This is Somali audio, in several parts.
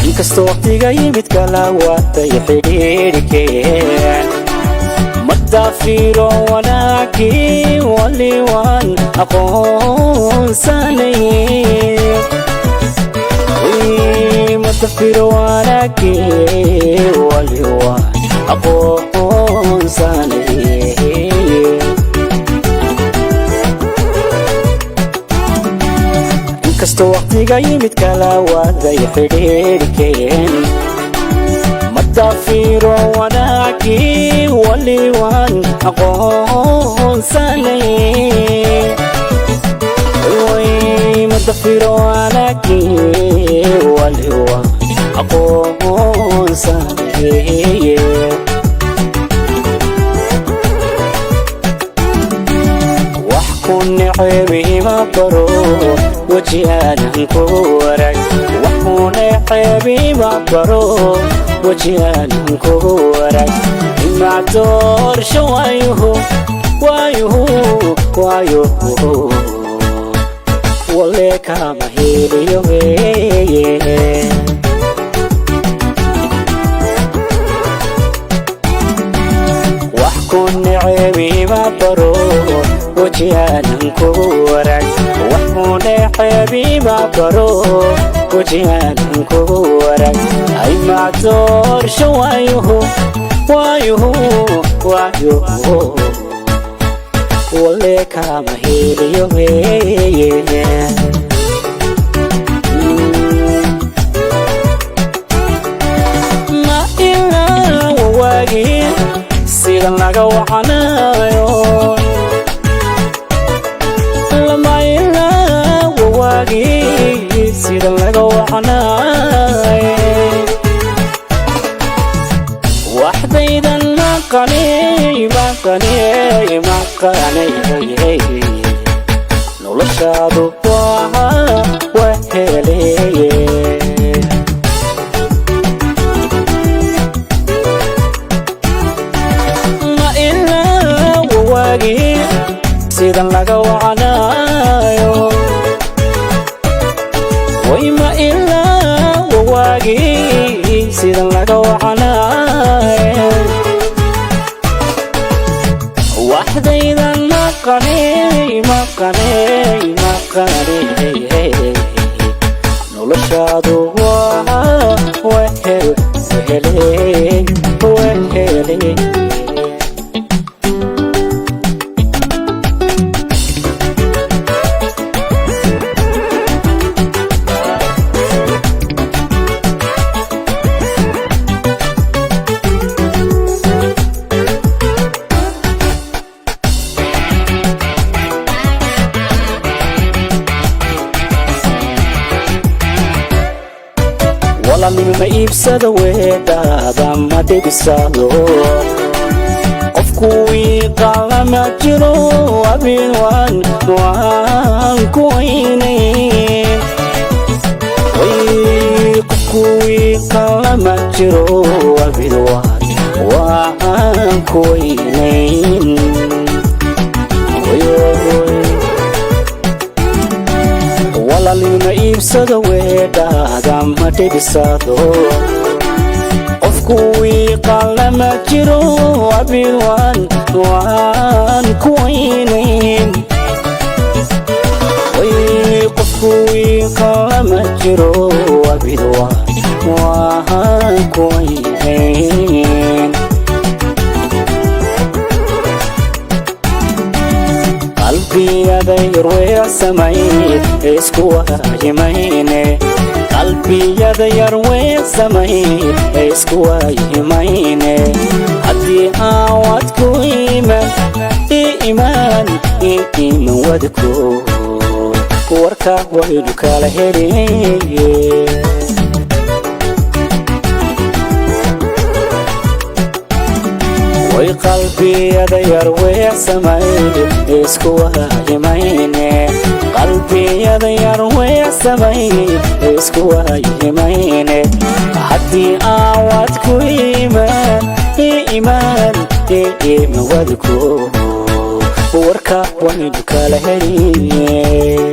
Inkastoo waqtiga yimid kala waatay xidhiidhikeen, madaafiro wanaagii wali waan aqoonsanay. Madafiro wanaagii wali waan aqoonsanay. Inkastoo waqtiga yimid kala waaday xidhiidhkeen, madaafiro wanaagii wali waan aqoonsanay. Madafiro wanaagii wali waan aqoonsanay. Wax ku necebi ima baro weji aanan ku warag, wax ku necebi ima baro weji aanan ku warag. Imacdoorsho waayuhu waayuhu waayuhu wale kama heliyo weeye. Wax ku necebi ima baro weji aanan ku warag, wax ku necebi ima baro weji aanan ku warag. Ay macdoorsho waayuhu waayuhu waayuhu wale kama heliyo weeye. Ma ilaa wawaagii sidan laga wacanayo, lama ilaa wawaagii sidan laga wacanayo. Waxdaydan maqanay maqanay maqanay, noloshaadu waa waheleye. Ma ilaa wawaagii sidan laga wacanayo, way ma ilaa wawaagii sidan laga wacanayo. Waxdaydan maqanay maqanay maqanay, noloshaadu waa wehel wehele wehele. Walaalnimo iibsada weedhaada ma dhibisado, qofku wiiqalama jiro abin waan waan ku weynayn. Qofku wiiqalama jiro abin waan waan ku weynayn. Walaalnimo iibsada weedhaada ma dhibisado, qofku wiiqalama jiro abin waan waan ku weynayn. Qofku wiiqalama jiro abin waan waan ku weynayn. Qalbiyada yarweecsamay isku waayimayne, qalbiyada yarweecsamay isku waayimayne. Haddii aan wadku iman i iman i iman wadku, warka waynu kala heliye. Qalbiyada yar weecsamay isku waayimayne, qalbiyada yar weecsamay isku waayimayne. Haddii aan wad ku iimaan iimaan iima wadku, warka waynu kala heliye.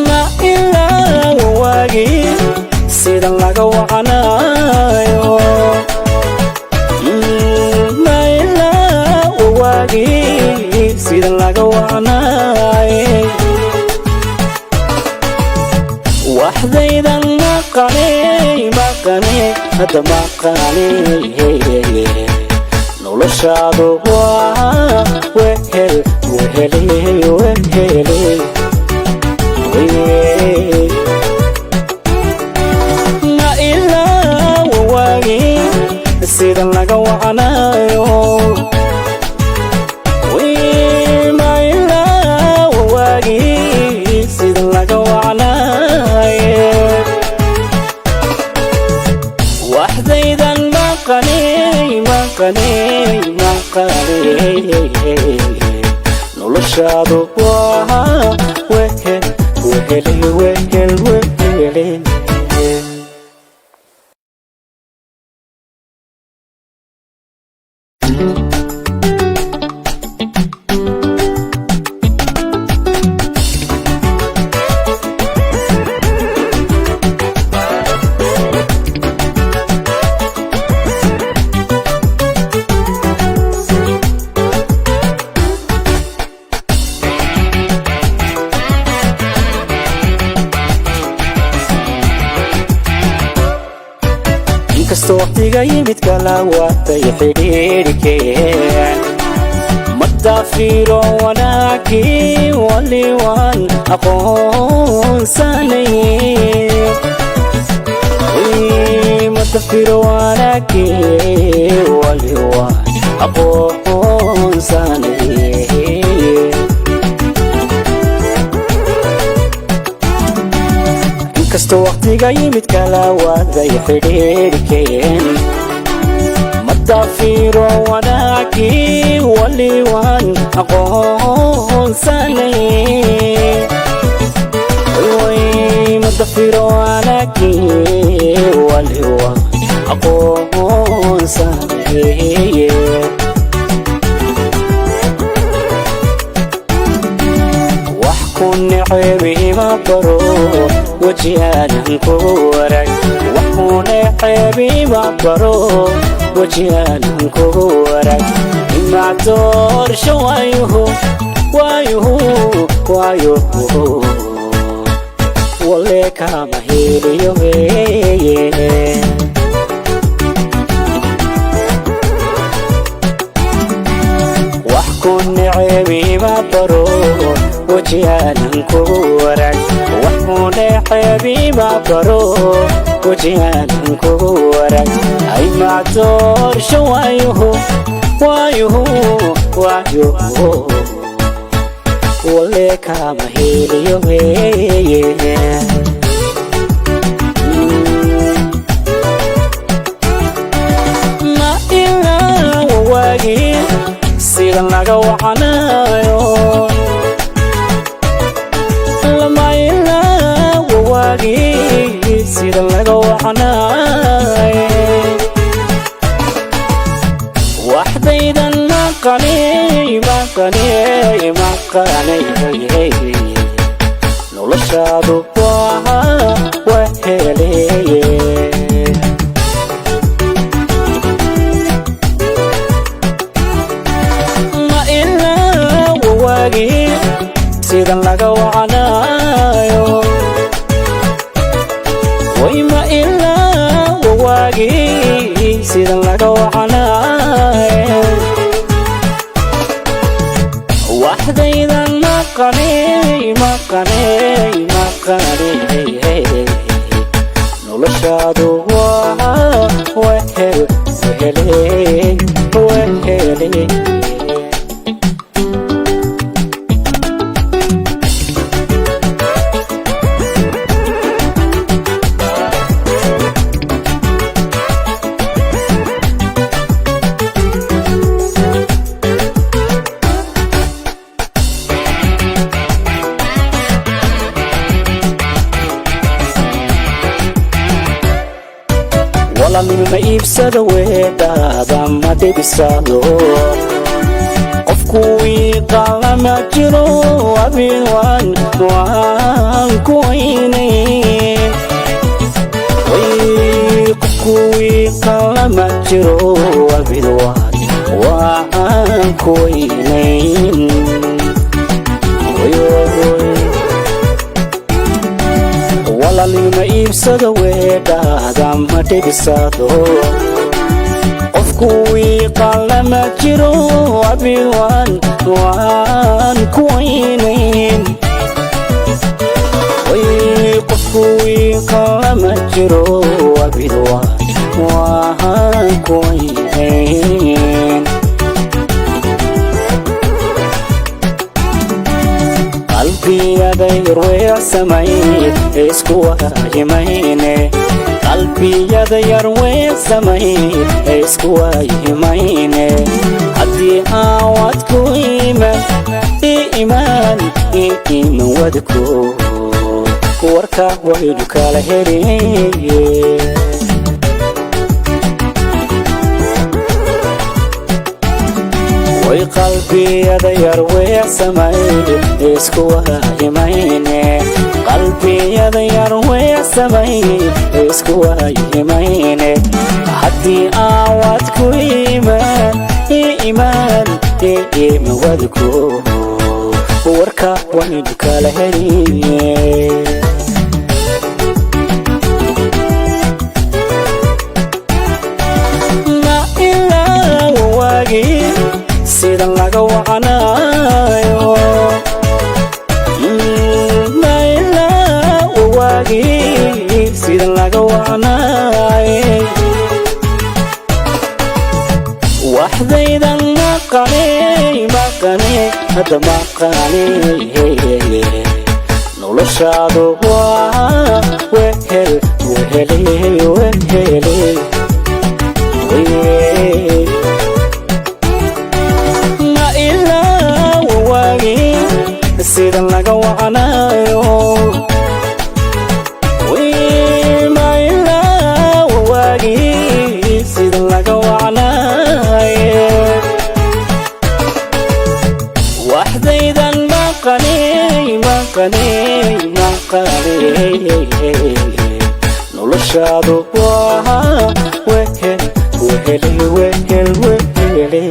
Ma ilaa waagi sidan laga wacnaayo, ma ilaa waagi sidan laga wacnaaye. Waxdaydan maqanay maqanay hadda maqanay, noloshaadu waa wehel wehele wehele. Ma ilaa waagi sidan laga wacnaayo, ma ilaa waagi sidan laga wacnaaye. Waxdaydan maqanay maqanay maqanay, noloshaadu waa wehel wehele wehel wehele. Inkastoo waqtiga yimid kala waatay xidhiidhikeen, madaafiro wanaagii wali waan aqoonsanay, madafiro wanaagii wali waan aqoonsanay. Inkastoo waqtiga yimid kala waaday xidhiidhkeen, madaafiro wanaagii wali waan aqoonsanay, madafiro wanaagii wali waan aqoonsanay. Wax ku neceeb ima baro, weji aanan kugu warag. Wax ku neceeb ima baro, weji aanan kugu warag. Imacdoorsho waayuhu waayuhu waayuhu, wale kama heliyo weeye. Wax ku neceeb ima baro, weji aanan kugu warag. Wax ku neceeb ima baro, weji aanan kugu warag. Ay macdoorsho waayuhu waayuhu waayuhu, wale kama heliyo weeye. Ma ilaa waagi sidan laga wacanayo, lama ilaa waagi sidan laga wacanayo. Waxdaydan maqanay maqanay maqanay, noloshaadu waa waheleye. Ma ilaa waagi sidan laga wacanayo, way ma ilaa waagi sidan laga wacanayo. Waxdaydan maqanay maqanay maqanay, noloshaadu waa wehel wehele wehele. Walaalnimo ma iibsado, weedhaada ma dhibisado. Qofku wiiqalama jiro abid, waan ku weynayn. Qofku wiiqalama jiro abid, waan ku weynayn. Walaalnimo iibsado, weedhaada ma dhibisado. Qofku wiiqalama jiro abid, waan ku weynayn. Qofku wiiqalama jiro abid, waan ku weynayn. Qalbiyada yarweecsamay isku waayimayne, qalbiyada yarweecsamay isku waayimayne. Haddii aan wadku iman iimaan iiman wadku, warka waynu kala heliye. Way qalbiyada yarweecsamay isku waayimayne, qalbiyada yarweecsamay isku waayimayne. Haddii aan wadku iman iimaan iiman wadku, warka waynu kala heliye. Ma ilaa waagi sidan laga wacnaayo, ma ilaa waagi sidan laga wacnaaye. Waxdaydan maqaney maqaney hadda maqaney, noloshaadu waa wehel wehele wehele. Ma ilaa waagi sidan laga wacnaayo, ma ilaa waagi sidan laga wacnaaye. Waxdaydan maqaney maqaney maqaney, noloshaadu waa wehel wehele wehel wehele.